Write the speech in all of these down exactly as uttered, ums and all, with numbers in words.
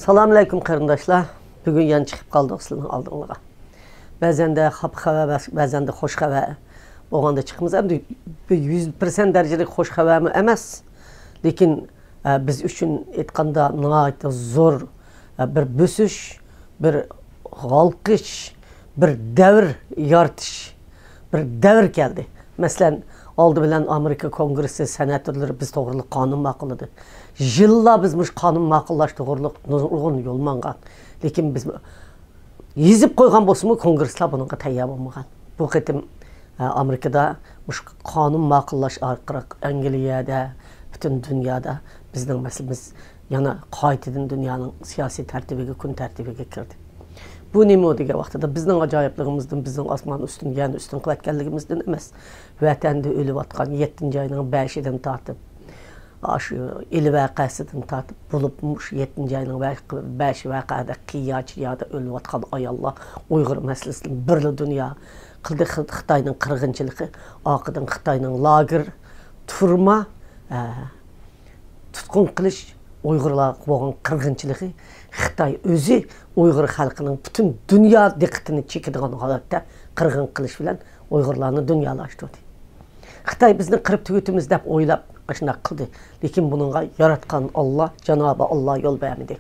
سالام ئەلەيكۇم قېرىنداشلار. بۈگۈن يەنە چىقىپ قالدۇق سىلەرنىڭ ئالدىڭلارغا. بەزەندە خاپا خەۋەر، بەز-، بەزەندە خوش خەۋەر بولغاندا چىقىمىز. ئەمدى بىر يۈز پىرسەنت دەرىجىلىك خوش خەۋەرمۇ ئەمەس. لېكىن، ئە، بىز ئۈچۈن ئېيتقاندا ناھايىتى زور، ئە، بىر بۆسۈش، بىر ھالقىش، بىر دەۋر يارىتىش، بىر دەۋر كەلدى. مەسىلەن، ئالدى بىلەن ئامېرىكا كونگرېسسى سېناتورلىرى بىز توغرىلىق قانۇن ماقۇللىدى. يىللار بىز مۇشۇ قانۇن ماقۇللاش توغرىلىق نۇرغۇن يول ماڭغان. لېكىن بىز يېزىپ قويغان بولسىمۇ، كونگرېسلار بۇنىڭغا تەييار بولمىغان. بۇ قېتىم، ئە، ئامېرىكىدا مۇشۇ قانۇن ماقۇللاش ئارقىلىق ئەنگلىيەدە، پۈتۈن دۇنيادا بىزنىڭ مەسىلىمىز يەنە قايتىدىن دۇنيانىڭ سىياسىي تەرتىپىگە، كۈن تەرتىپىگە كىردى. بۇ نېمە دېگەن ۋاقتىدا بىزنىڭ ئاجايىپلىقىمىزدىن، بىزنىڭ ئاسماننى ئۈستۈن، يەرنى ئۈستۈن قىلىۋەتكەنلىكىمىزدىن ئەمەس. ۋەتەندە ئۆلۈۋاتقان يەتتىنچى ئاينىڭ بەشىدىن تارتىپ، ئاشۇ ئىلى ۋەقەسىدىن تارتىپ، بولۇپمۇ شۇ يەتتىنچى ئاينىڭ ۋە-، بەشى ۋەقەدە قىيا-چىيادا ئۆلۈۋاتقان ئاياللار، ئۇيغۇر مەسىلىسىنى بىرلا دۇنيا قىلدى. خىت-، خىتاينىڭ قىرغىنچىلىقى، ئارقىدىن خىتاينىڭ لاگېر، تۈرمە، ئە، تۇتقۇن قىلىش، ئۇيغۇرلارغا بولغان قىرغىنچىلىقى، خىتاي ئۆزى ئۇيغۇر خەلقىنىڭ پۈتۈن دۇنيا دىققىتىنى چېكىدىغان ھالەتتە قىرغىن قىلىش بىلەن ئۇيغۇرلارنى دۇنيالاشتۇردى. خىتاي بىزنى قىرىپ تۈگىتىمىز دەپ ئويلاپ ئاشۇنداق قىلدى. لېكىن بۇنىڭغا ياراتقان ئاللا، جانابى ئاللا يول بەرمىدى.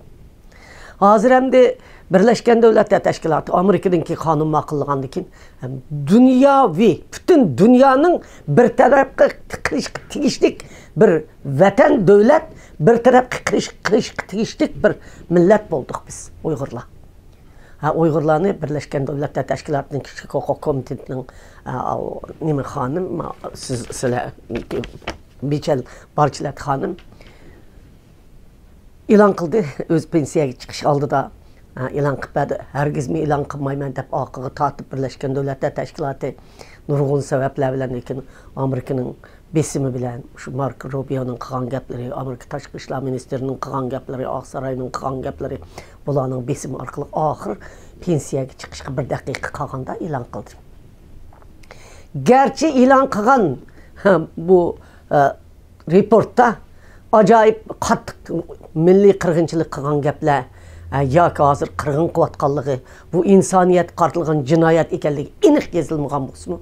ھازىر ئەمدى بىرلەشكەن دۆلەتلەر تەشكىلاتى ئامېرىكىدىنكى قانۇن ماقۇللىغاندىن كېيىن، دۇنياۋى، پۈتۈن دۇنيانىڭ بىر تەرەپكە قىلىشقا تېگىشلىك بىر ۋەتەن، دۆلەت، بىر تەرەپكە قىلىش-، قىلىشقا تېگىشلىك بىر مىللەت بولدۇق بىز، ئۇيغۇرلار. ھە، ئۇيغۇرلارنى بىرلەشكەن دۆلەتلەر تەشكىلاتىنىڭ كىشىلىك ھوقۇق كومىتېتىنىڭ، ئە، ئاۋۇ نېمە خانىم، سىز، سىلەر، بىچەل بارچىلەت خانىم ئېلان قىلدى. ئۆز پېنسىيەگە چىقىش ئالدىدا، ئە، ئېلان قىلىپ بەردى. ھەرگىزمۇ ئېلان قىلمايمەن دەپ ئارقىغا تارتىپ، بىرلەشكەن دۆلەتلەر تەشكىلاتى نۇرغۇن سەۋەبلەر بىلەن، لېكىن ئامېرىكىنىڭ بېسىمى بىلەن، شۇ ماركو روبىيونىڭ قىلغان گەپلىرى، ئامېرىكا تاشقى ئىشلار مىنىستىرىنىڭ قىلغان گەپلىرى، ئاقساراينىڭ قىلغان گەپلىرى، بۇلارنىڭ بېسىمى ئارقىلىق ئاخىر پېنسىيەگە چىقىشقا بىر دەقىقە قالغاندا ئېلان قىلدى. گەرچە ئېلان قىلغان، ھە، بۇ، ئە، رېپورتتا ئاجايىپ قاتتىق مىللىي قىرغىنچىلىق قىلغان گەپلەر، ئە، ياكى ھازىر قىرغىن قىلىۋاتقانلىقى، بۇ ئىنسانىيەتكە قارىتىلغان جىنايەت ئىكەنلىكى ئېنىق يېزىلمىغان بولسىمۇ،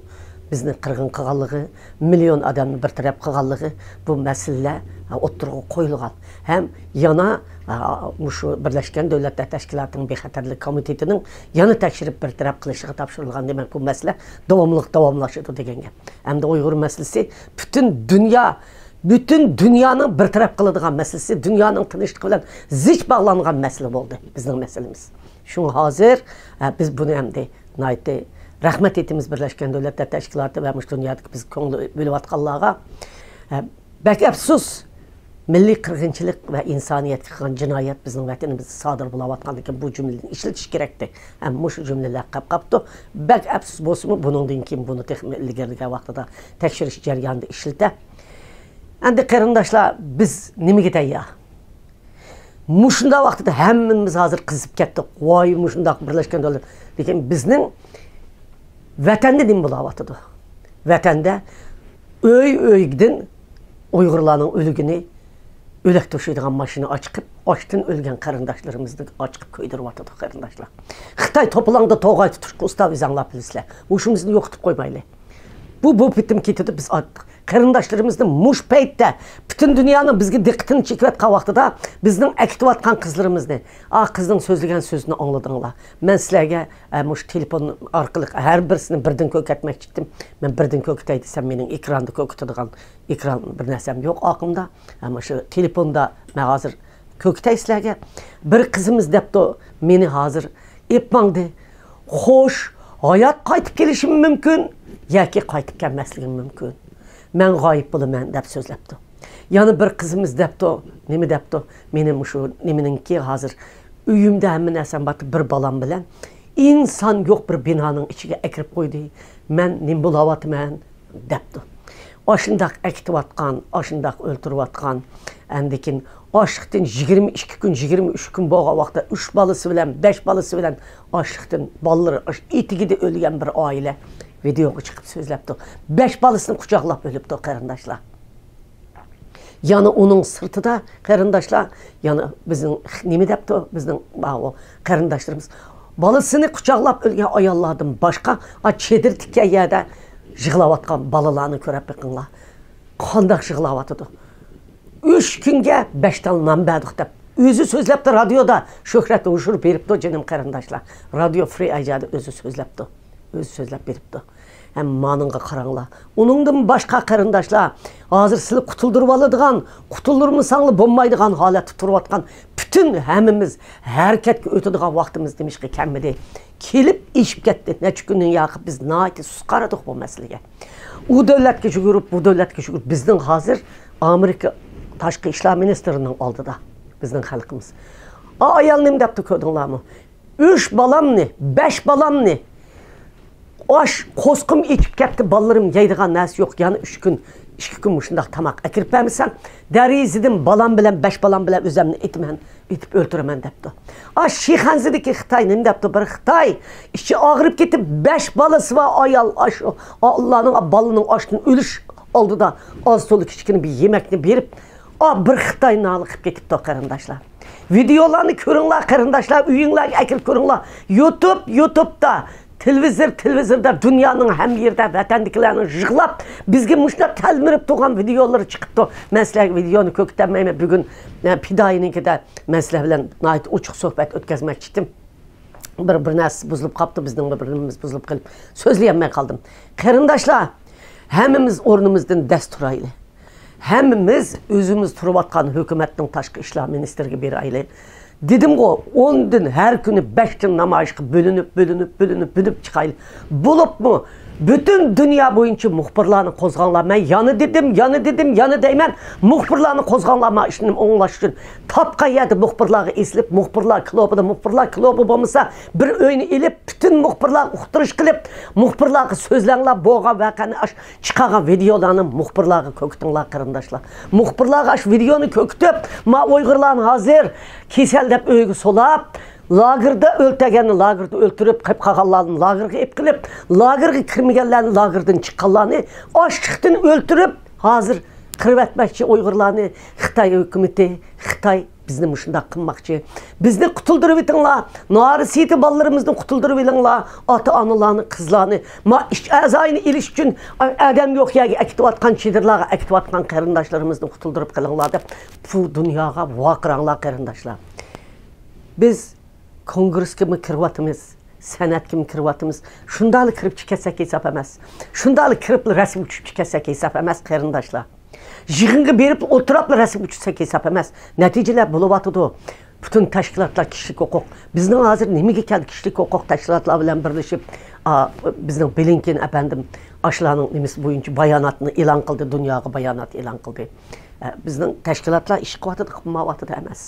بىزنى قىرغىن قىلغانلىقى، مىليون ئادەمنى بىر تەرەپ قىلغانلىقى، بۇ مەسىلىلەر، ئە، ئوتتۇرىغا قويۇلغان. ھەم يەنە، ئە، مۇشۇ بىرلەشكەن دۆلەتلەر تەشكىلاتىنىڭ بىخەتەرلىك كومىتېتىنىڭ يەنە تەكشۈرۈپ بىر تەرەپ قىلىشىغا تاپشۇرۇلغان. دېمەك، بۇ مەسىلە داۋاملىق داۋاملىشىدۇ دېگەن گەپ. ئەمدى ئۇيغۇر مەسىلىسى پۈتۈن دۇنيا، پۈتۈن دۇنيانىڭ بىر تەرەپ قىلىدىغان مەسىلىسى، دۇنيانىڭ تىنچلىقى بىلەن زىچ باغلانغان مەسىلە بولدى بىزنىڭ مەسىلىمىز. شۇڭا ھازىر، ئە، بىز بۇنى ئەمدى ناھايىتى رەھمەت ئېيتىمىز بىرلەشكەن دۆلەتلەر تەشكىلاتى ۋە مۇشۇ دۇنيادىكى بىز كۆڭۈل بۆلۈۋاتقانلارغا. ئە، بەك ئەپسۇس، مىللىي قىرغىنچىلىق ۋە ئىنسانىيەتكە قىلغان جىنايەت بىزنىڭ ۋەتىنىمىزدە سادىر بولۇۋاتقاندىكىن بۇ جۈملىنى ئىشلىتىش كېرەكتى. ئەمما مۇشۇ جۈملىلەر قاپ قاپتۇ. بەك ئەپسۇس بولسىمۇ، بۇنىڭدىن كېيىن بۇنى تېخىمۇ ئىلگىرىلىگەن ۋاقتىدا تەكشۈرۈش جەريانىدا ئىشلىتە. ئەمدى قېرىنداشلار، بىز نېمىگە تەييار؟ مۇشۇنداق ۋاقتىدا ھەممىمىز ھازىر قىزىپ كەتتۇق. ۋاي، مۇشۇنداق بىرلەشكەن دۆلەت. لېكىن بىزنىڭ ۋەتەندە نېمە بولاۋاتىدۇ؟ ۋەتەندە ئۆي ئۆيدىن ئۇيغۇرلارنىڭ ئۆلۈكىنى ئۆلەك توشۇيدىغان ماشىنا ئاچىقىپ، ئاچتىن ئۆلگەن قېرىنداشلىرىمىزنى ئاچىقىپ كۆيدۈرۈۋاتىدۇ، قېرىنداشلار. خىتاي توپىلاڭدا توغاي تۇتۇشقا ئۇستا، ئۆزەڭلار بىلىسىلەر. ھوشىمىزنى يوقىتىپ قويمايلى. بۇ، بۇ پېتىم كېتىدۇ، بىز ئارتۇق. قېرىنداشلىرىمىزنى مۇشۇ پەيتتە پۈتۈن دۇنيانىڭ بىزگە دىققىتىنى چېكىۋاتقان ۋاقتىدا بىزنىڭ ئەكېتىۋاتقان قىزلىرىمىزنى، ئا، قىزنىڭ سۆزلىگەن سۆزىنى ئاڭلىدىڭلار. مەن سىلەرگە، ئە، مۇشۇ تېلېفون ئارقىلىق ھەر بىرسىنى بىردىن كۆركەتمەكچى ئىدىم. مەن بىردىن كۆركىتەي دېسەم، مېنىڭ ئېكراندا كۆركىتىدىغان ئېكران بىر نەرسەم يوق ئارقىمدا. ئەمما شۇ تېلېفوندا مەن ھازىر كۆركىتەي سىلەرگە. بىر قىزىمىز دەپتۇ، مېنى ھازىر ئېلىپ ماڭدى. خوش، ھايات قايتىپ كېلىشىم مۇمكىن ياكى قايتىپ كەلمەسلىكىم مۇمكىن. مەن غايىب بولىمەن دەپ سۆزلەپتۇ. يەنە بىر قىزىمىز دەپتۇ، نېمە دەپتۇ؟ مېنى مۇشۇ نېمىنىڭكى ھازىر ئۆيۈمدە ھەممە نەرسەم بار، بىر بالام بىلەن ئىنسان يوق بىر بىنانىڭ ئىچىگە ئەكىرىپ قويدى. مەن نېمە بولاۋاتىمەن؟ دەپتۇ. ئاشۇنداق ئەكېتىۋاتقان، ئاشۇنداق ئۆلتۈرۈۋاتقان، ئاندىكىن ئاچلىقتىن يىگىرمە ئىككى كۈن، يىگىرمە ئۈچ كۈن بولغان ۋاقىتتا ئۈچ بالىسى بىلەن، بەش بالىسى بىلەن ئاچلىقتىن بالىلىرى ئاش-، ئېتىكىدە ئۆلگەن بىر ئائىلە ۋىدېئوغا چىقىپ سۆزلەپتۇ. بەش بالىسىنى قۇچاقلاپ ئۆلۈپتۇ، قېرىنداشلار. يەنە ئۇنىڭ سىرتىدا، قېرىنداشلار، يەنە بىزنىڭ نېمە دەپتۇ، بىزنىڭ ماۋۇ قېرىنداشلىرىمىز، بالىسىنى قۇچاقلاپ ئۆلگەن ئاياللاردىن باشقا، ئا، چېدىر تىككەن يەردە يىغلاۋاتقان بالىلارنى كۆرۈپ بېقىڭلار. قانداق يىغلاۋاتىدۇ؟ «ئۈچ كۈنگە بەش تال نان بەردۇق» دەپ. ئۆزى سۆزلەپتۇ رادىيودا، شۆھرەت ھوشۇر بېرىپتۇ، جېنىم قېرىنداشلار. رادىيو فرى ئايجادا ئۆزى سۆزلەپتۇ. ئۆزى سۆزلەپ بېرىپتۇ. ھەم مانىڭغا قاراڭلار. ئۇنىڭدىن باشقا قېرىنداشلار، ھازىر سىلى قۇتۇلدۇرۇۋالىدىغان، قۇتۇلدۇرمىساڭلا بولمايدىغان ھالەتتە تۇرۇۋاتقان پۈتۈن ھەممىمىز ھەرىكەتكە ئۆتىدىغان ۋاقتىمىز نېمىشقا كەلمىدى؟ كېلىپ ئېشىپ كەتتى. نەچچە كۈندىن ياقى بىز ناھايىتى سۇس قارىدۇق بۇ مەسىلىگە. ئۇ دۆلەتكە يۈگۈرۈپ، بۇ دۆلەتكە يۈگۈرۈپ، بىزنىڭ ھازىر ئامېرىكا تاشقى ئىشلار مىنىستىرىنىڭ ئالدىدا بىزنىڭ خەلقىمىز. ئا، ئايال نېمە دەپتۇ كۆردۈڭلارمۇ؟ «ئۈچ بالامنى، بەش بالامنى، ئاش قورسىقىم ئېچىپ كەتتى، بالىلىرىم يەيدىغان نەرسە يوق، يەنە ئۈچ كۈن، ئىككى كۈن مۇشۇنداق تاماق ئەكىرىپ بەرمىسەم، دەرىزىدىن بالام بىلەن، بەش بالام بىلەن ئۆزەمنى ئېتىمەن، ئېتىپ ئۆلتۈرىمەن» دەپتۇ. ئا، شىخەنزىدىكى خىتاي نېمە دەپتۇ؟ بىر خىتاي ئىچى ئاغرىپ كېتىپ، بەش بالىسى بار ئايال، ئاشۇ ئاللانىڭ، بالىنىڭ ئاشتىن ئۆلۈش ئالدىدا ئاز تولا كىچىككىنە بىر يېمەكنى بېرىپ، ئا، بىر خىتاي نالە قىلىپ كېتىپتۇ، قېرىنداشلار. ۋىدېئولارنى كۆرۈڭلار، قېرىنداشلار، ئۆيۈڭلارگە ئەكىرىپ كۆرۈڭلار. يۇتۇب، يۇتۇبتا، تېلېۋىزور، تېلېۋىزوردا، دۇنيانىڭ ھەممە يېرىدە ۋەتەندىكىلەرنىڭ يىغلاپ، بىزگە مۇشۇنداق تەلمۈرۈپ تۇرغان ۋىدېئولىرى چىقىپتۇ. مەن سىلەرگە ۋىدېئونى كۆرسىتەلمەيمەن. بۈگۈن، ئە، پىدائىينىڭكىدە مەن سىلەر بىلەن ناھايىتى ئوچۇق سۆھبەت ئۆتكۈزمەكچى ئىدىم. بىر، بىر نەرسە بۇزۇلۇپ قاپتۇ، بىزنىڭ بىر، بىر نېمىمىز بۇزۇلۇپ قېلىپ سۆزلىيەلمەي قالدىم. قېرىنداشلار، ھەممىمىز ئورنىمىزدىن دەس تۇرايلى. ھەممىمىز ئۆزىمىز تۇرۇۋاتقان ھۆكۈمەتنىڭ تاشقى ئىشلار مىنىستىرىگە بېرەيلى. دېدىمغۇ، ئوندىن ھەر كۈنى بەشتىن نامايىشقا بۆلۈنۈپ، بۆلۈنۈپ، بۆلۈنۈپ، بۆلۈنۈپ چىقايلى. بولۇپمۇ، پۈتۈن دۇنيا بويىچە مۇخبىرلارنى قوزغاڭلار. مەن يەنە دېدىم، يەنە دېدىم، يەنە دەيمەن. مۇخبىرلارنى قوزغاڭلار، ما ئىشنى ئوڭلاش ئۈچۈن. تاپقان يەردە مۇخبىرلارغا ئېسىلىپ، مۇخبىرلار كلوبىدا، مۇخبىرلار كلوبى بولمىسا، بىر ئۆينى ئېلىپ، پۈتۈن مۇخبىرلارغا ئۇقتۇرۇش قىلىپ، مۇخبىرلارغا سۆزلەڭلار، بولغان ۋەقەنى، ئاش چىقارغان ۋىدېئولارنى مۇخبىرلارغا كۆرسىتىڭلار، قېرىنداشلار. مۇخبىرلارغا ئاش ۋىدېئونى كۆرسىتىپ، ما ئۇيغۇرلارنى ھازىر كېسەل دەپ ئۆيگە سولاپ، لاگېردا ئۆلتۈرگەننى لاگېردا ئۆلتۈرۈپ، قېلىپ قالغانلارنى لاگېرغا ئېلىپ قېلىپ، لاگېرغا كىرمىگەنلەرنى لاگېردىن چىققانلارنى ئاچلىقتىن ئۆلتۈرۈپ، ھازىر قىرىۋەتمەكچى ئۇيغۇرلارنى خىتاي ھۆكۈمىتى، خىتاي بىزنى مۇشۇنداق قىلماقچى. بىزنى قۇتۇلدۇرۇۋېتىڭلار، نارەسىدە بالىلىرىمىزنى قۇتۇلدۇرۇۋېلىڭلار، ئاتا-ئانىلارنى، قىزلارنى، ما ئىش ئەزايىنى ئېلىش ئۈچۈن ئادەم يوق يەرگە ئەكېتىۋاتقان، چېدىرلارغا ئەكېتىۋاتقان قېرىنداشلىرىمىزنى قۇتۇلدۇرۇپ قېلىڭلار دەپ، بۇ دۇنياغا ۋارقىراڭلار، قېرىنداشلار. بىز كونگرېسكىمۇ كىرىۋاتىمىز، سېناتكىمۇ كىرىۋاتىمىز. شۇنداقلا كىرىپ چىقىپ كەتسەك ھېساب ئەمەس. شۇنداقلا كىرىپلا رەسىم چۈشۈپ چىقىپ كەتسەك ھېساب ئەمەس، قېرىنداشلار. يىغىنغا بېرىپ ئولتۇراپلا رەسىم چۈشسەك ھېساب ئەمەس. نەتىجىلەر بولۇۋاتىدۇ. پۈتۈن تەشكىلاتلار كىشىلىك ھوقۇق. بىزنىڭ ھازىر نېمىگە كەلدى؟ كىشىلىك ھوقۇق تەشكىلاتلار بىلەن بىرلىشىپ، ئا، بىزنىڭ بلىنكېن ئەپەندىم ئاشۇلارنىڭ نېمىسى بويىچە باياناتنى ئېلان قىلدى، دۇنياغا بايانات ئېلان قىلدى. ئە، بىزنىڭ تەشكىلاتلار ئىش قىلىۋاتىدۇ، قىلمايۋاتىدۇ ئەمەس.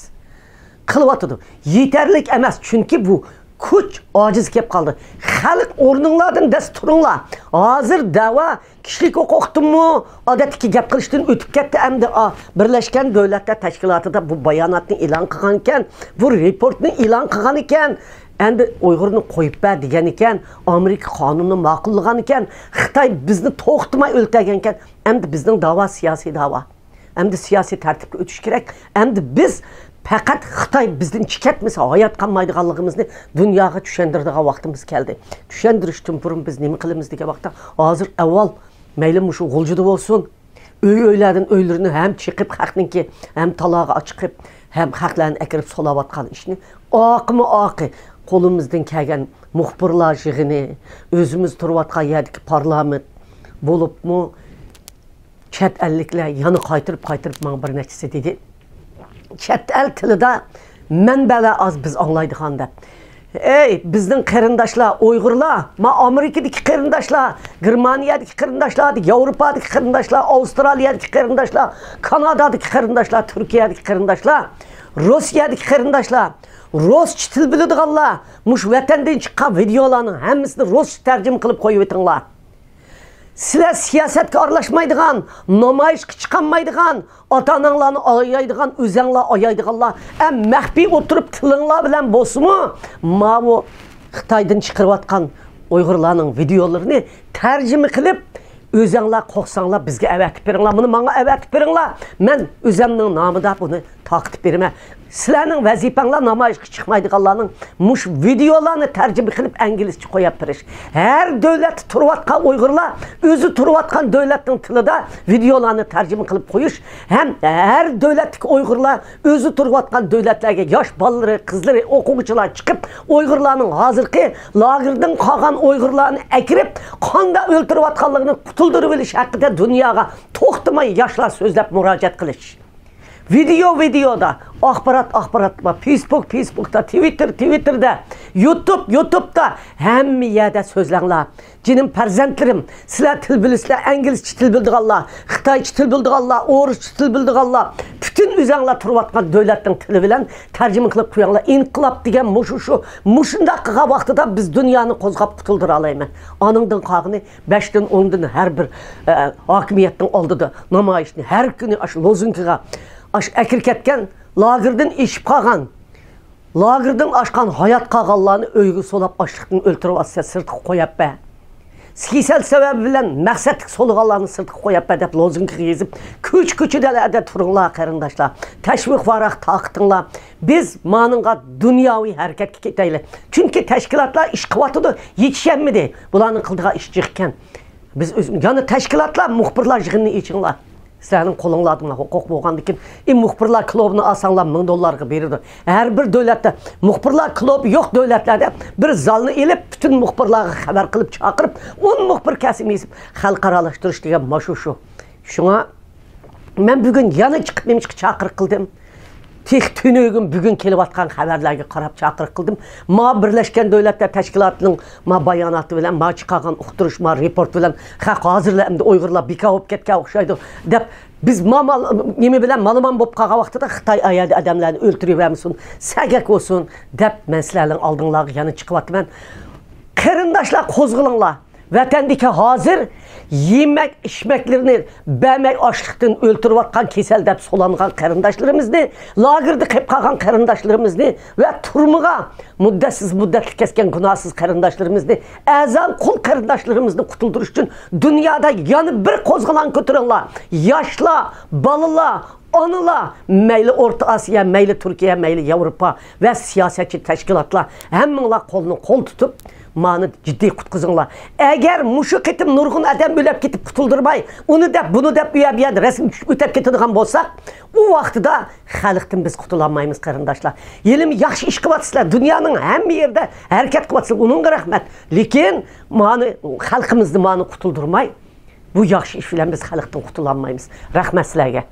قىلىۋاتىدۇ. يېتەرلىك ئەمەس، چۈنكى بۇ كۈچ ئاجىز كېلىپ قالدى. خەلق، ئورنۇڭلاردىن دەس تۇرۇڭلار. ھازىر دەۋا كىشىلىك ھوقۇقتىنمۇ، ئادەتتىكى گەپ قىلىشتىن ئۆتۈپ كەتتى ئەمدى. ئا، بىرلەشكەن دۆلەتلەر تەشكىلاتىدا بۇ باياناتنى ئېلان قىلغان ئىكەن، بۇ رېپورتنى ئېلان قىلغان ئىكەن، ئەمدى ئۇيغۇرنى قويۇپ بەر دېگەن ئىكەن، ئامېرىكا قانۇنىنى ماقۇللىغان ئىكەن، خىتاي بىزنى توختىماي ئۆلتۈرگەن ئىكەن، ئەمدى بىزنىڭ داۋا سىياسىي داۋا. ئەمدى سىياسىي تەرتىپكە ئۆتۈش كېرەك. ئەمدى بىز پەقەت خىتاي بىزدىن چىقىپ كەتمىسە، ھايات قالمايدىغانلىقىمىزنى دۇنياغا چۈشەندۈرىدىغان ۋاقتىمىز كەلدى. چۈشەندۈرۈشتىن بۇرۇن بىز نېمە قىلىمىز دېگەن ۋاقىتتا، ھازىر ئەۋۋال مەيلى مۇشۇ غۇلجىدا بولسۇن، ئۆي-ئۆيلەردىن ئۆيلىرىنى ھەم چېقىپ، خەقنىڭكى ھەم تالاغا چىقىپ، ھەم خەقلەرنى ئەكىرىپ سولاۋاتقان ئىشنى ئاقىمۇ ئاقى، قولىمىزدىن كەلگەن مۇخبىرلار يىغىنى، ئۆزىمىز تۇرۇۋاتقان يەردىكى پارلامېنت بولۇپمۇ، چەت ئەللىكلەر يەنە قايتۇرۇپ، قايتۇرۇپ ماڭا بىر نەچچىسى دېدى، چەت ئەل تىلىدا مەنبەلەر ئاز بىز ئاڭلايدىغان دەپ. ئەي، بىزنىڭ قېرىنداشلار، ئۇيغۇرلار، ما ئامېرىكىدىكى قېرىنداشلار، گېرمانىيەدىكى قېرىنداشلار، ياۋروپادىكى قېرىنداشلار، ئاۋسترالىيەدىكى قېرىنداشلار، كانادادىكى قېرىنداشلار، تۈركىيەدىكى قېرىنداشلار، روسىيەدىكى قېرىنداشلار، رۇسچە تىل بىلىدىغانلار، مۇشۇ ۋەتەندىن چىققان ۋىدېئولارنىڭ ھەممىسىنى رۇسچە تەرجىمە قىلىپ قويۇۋېتىڭلار. سىلەر سىياسەتكە ئارىلاشمايدىغان، نامايىشقا چىقالمايدىغان، ئاتا-ئاناڭلارنى ئايايدىغان، ئۆزەڭلار ئايايدىغانلار، ئەم، مەخپىي ئولتۇرۇپ تىلىڭلار بىلەن بولسىمۇ، ماۋۇ خىتايدىن چىقىرىۋاتقان ئۇيغۇرلارنىڭ ۋىدېئولىرىنى تەرجىمە قىلىپ، ئۆزەڭلار قورقساڭلار، بىزگە ئەۋەتىپ بېرىڭلار، بۇنى ماڭا ئەۋەتىپ بېرىڭلار، مەن ئۆزەمنىڭ نامىدا بۇنى تارقىتىپ بېرىمەن. سىلەرنىڭ ۋەزىپەڭلار نامايىشقا چىقمايدىغانلارنىڭ مۇشۇ ۋىدېئولارنى تەرجىمە قىلىپ ئىنگلىزچە قويۇپ بېرىش. ھەر دۆلەتتە تۇرۇۋاتقان ئۇيغۇرلار ئۆزى تۇرۇۋاتقان دۆلەتنىڭ تىلىدا ۋىدېئولارنى تەرجىمە قىلىپ قويۇش ھەم ھەر دۆلەتتىكى ئۇيغۇرلار ئۆزى تۇرۇۋاتقان دۆلەتلەرگە ياش بالىلىرى، قىزلىرى، ئوقۇغۇچىلار چىقىپ، ئۇيغۇرلارنىڭ ھازىرقى لاگېردىن قالغان ئۇيغۇرلارنى ئەكىرىپ، قانداق ئۆلتۈرۈۋاتقانلىقىنى قۇتۇلدۇرۇۋېلىش ھەققىدە دۇنياغا توختىماي ياشلار سۆزلەپ مۇراجىئەت قىلىش. ۋىدېئو، ۋىدېئودا، ئاخبارات، ئاخباراتتا، فېيسبۇك، فېيسبۇكتا، تىۋىتتېر، تىۋىتتېردا، يۇتۇب، يۇتۇبتا، ھەممە يەردە سۆزلەڭلار. جېنىم پەرزەنتلىرىم، سىلەر تىل بىلىسىلەر، ئىنگلىزچە تىل بىلىدىغانلار، خىتايچە تىل بىلىدىغانلار، ئورۇسچە تىل بىلىدىغانلار، پۈتۈن ئۆزەڭلار تۇرۇۋاتقان دۆلەتنىڭ تىلى بىلەن تەرجىمە قىلىپ قويۇڭلار. ئىنقىلاب دېگەن مۇشۇ، شۇ، مۇشۇنداق قىلغان ۋاقتىدا بىز دۇنيانى قوزغاپ قۇتۇلدۇرالايمەن. ئانىڭدىن قالغىنى بەشتىن، ئوندىن ھەر بىر، ئە، ھاكىمىيەتنىڭ ئالدىدا نامايىشنى ھەر كۈنى ئاشۇ لوزۇنكىغا، ئاشۇ ئەكىرىپ كەتكەن، لاگېردىن ئېشىپ قالغان، لاگېردىن ئاشقان ھايات قالغانلارنى ئۆيگە سولاپ، ئاچلىقتىن ئۆلتۈرۈۋاتسا، سىرتقا قويۇپ بەر. كېسەل سەۋەبى بىلەن مەقسەتلىك سولىغانلارنى سىرتقا قويۇپ بەر دەپ لوزۇنكىغا يېزىپ، كوچا-كوچىلاردا تۇرۇڭلار، قېرىنداشلار. تەشۋىق-ۋاراق تارقىتىڭلار. بىز مانىڭغا دۇنياۋى ھەرىكەتكە كېتەيلى. چۈنكى تەشكىلاتلار ئىش قىلىۋاتىدۇ، يېتىشەلمىدى. بۇلارنىڭ قىلىدىغان ئىشى جىق ئىكەن. بىز ئۆز، يەنە تەشكىلاتلار، مۇخبىرلار يىغىنىنى ئېچىڭلار. سىلەرنىڭ قولۇڭلاردا ھوقۇق بولغاندىكىن، ئى، مۇخبىرلار كۇلۇبىنى ئالساڭلار مىڭ دوللارغا بېرىدۇ. ھەر بىر دۆلەتتە مۇخبىرلار كۇلۇبى يوق دۆلەتلەردە بىر زالنى ئېلىپ، پۈتۈن مۇخبىرلارغا خەۋەر قىلىپ چاقىرىپ، ئون مۇخبىر كەسىپ يېزىپ، خەلقئارالاشتۇرۇش دېگەن ماشۇ شۇ. شۇڭا مەن بۈگۈن يەنە چىقىپ نېمىشقا چاقىرىق قىلدىم؟ تېخى تۈنۈگۈن بۈگۈن كېلىۋاتقان خەۋەرلەرگە قاراپ چاقىرىق قىلدىم. ما بىرلەشكەن دۆلەتلەر تەشكىلاتىنىڭ ما باياناتى بىلەن، ما چىقارغان ئۇقتۇرۇش، ما رېپورت بىلەن خەق ھازىرلا ئەمدى ئۇيغۇرلار بىكار بولۇپ كەتكەن ئوخشايدۇ دەپ، بىز ما مال، نېمە بىلەن مالىمان بولۇپ قالغان ۋاقتىدا خىتاي ئايالى ئادەملەرنى ئۆلتۈرۈۋەرمىسۇن، سەگەك بولسۇن دەپ مەن سىلەرنىڭ ئالدىڭلارغا يەنە چىقىۋاتىمەن. قېرىنداشلار، قوزغىلىڭلار. ۋەتەندىكى ھازىر يېمەك ئىچمەكلىرىنى بەرمەي ئاچلىقتىن ئۆلتۈرۈۋاتقان، كېسەل دەپ سولانغان قېرىنداشلىرىمىزنى، لاگېردا قېلىپ قالغان قېرىنداشلىرىمىزنى ۋە تۈرمىگە مۇددەتسىز مۇددەتلىك كەتكەن گۇناھسىز قېرىنداشلىرىمىزنى، ئەرزان قۇل قېرىنداشلىرىمىزنى قۇتۇلدۇرۇش ئۈچۈن دۇنيادا يەنە بىر قوزغىلاڭ كۆتۈرۈڭلار. ياشلار، بالىلار، ئانىلار، مەيلى ئورتا ئاسىيا، مەيلى تۈركىيە، مەيلى ياۋروپا ۋە سىياسەتچى تەشكىلاتلار، ھەممىڭلار قولنى قول تۇتۇپ، مانى جىددىي قۇتقۇزۇڭلار. ئەگەر مۇشۇ قېتىم نۇرغۇن ئادەم ئۆلۈپ كېتىپ قۇتۇلدۇرماي، ئۇنى دەپ، بۇنى دەپ، ئۇ يەر بۇ يەردە رەسىم چۈشۈپ ئۆتۈپ كېتىدىغان بولساق، ئۇ ۋاقتىدا خەلقتىن بىز قۇتۇلالمايمىز، قېرىنداشلار. ھېلىمۇ ياخشى ئىش قىلىۋاتىسىلەر، دۇنيانىڭ ھەممە يېرىدە ھەرىكەت قىلىۋاتىسىلەر، ئۇنىڭغا رەھمەت. لېكىن مانى خەلقىمىزنى مانى قۇتۇلدۇرماي، بۇ ياخشى ئىش بىلەن بىز خەلقتىن قۇتۇلالمايمىز. رەھمەت سىلەرگە.